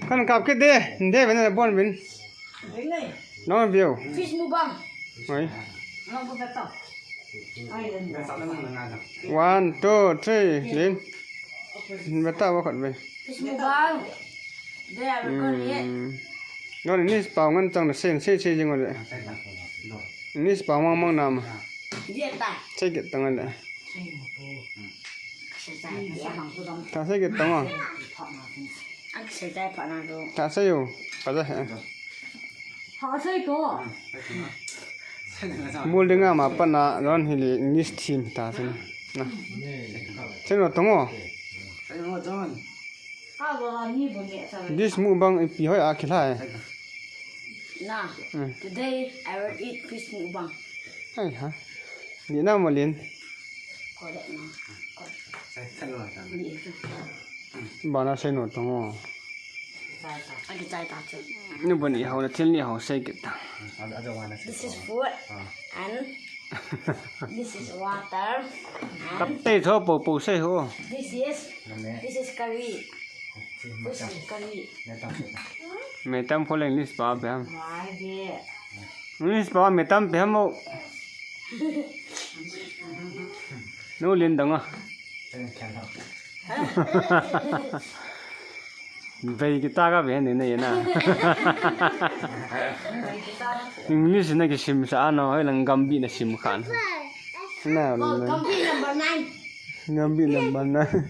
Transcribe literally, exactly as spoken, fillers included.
Kan kap kit de, de ben na bon ben. Nong view. Fish mukbang. Oi. Nong ko beto. One, two, three, lin. Beta wa khat be. Fish mukbang. De a ko ni. Hmm. Nong ni spau ngan chang na sen se se jing wa de. Ni spau mang mang nam. Dia ta. Che ke tang le. Tha se ke tong a. Tha se yo. Pa ja he. Mul dinga ma pana ron hili English thim ta sen. Na. Sen no tong o. This mukbang ipi hoi a khilai. Na. Hmm. Today I will eat fish mukbang. Ai ha. Ni na mo lin. Correct na. Correct. Ni itu. Bana sei no tong o. Agi chai ta chu. Ni bani hau na thil ni hau sei kit ta. This is food and this is water. Kap te tho po po sei ho. This is, this is curry. This is curry. Metam pho le English pa pe ham. Why de? English pa metam pe ham o. Nu lin dang a. Bei kita ka be ni na. English na kisim sa ano, hoi lang gambi na sim khan. Na, na. Gambi number nine. Gambi number nine.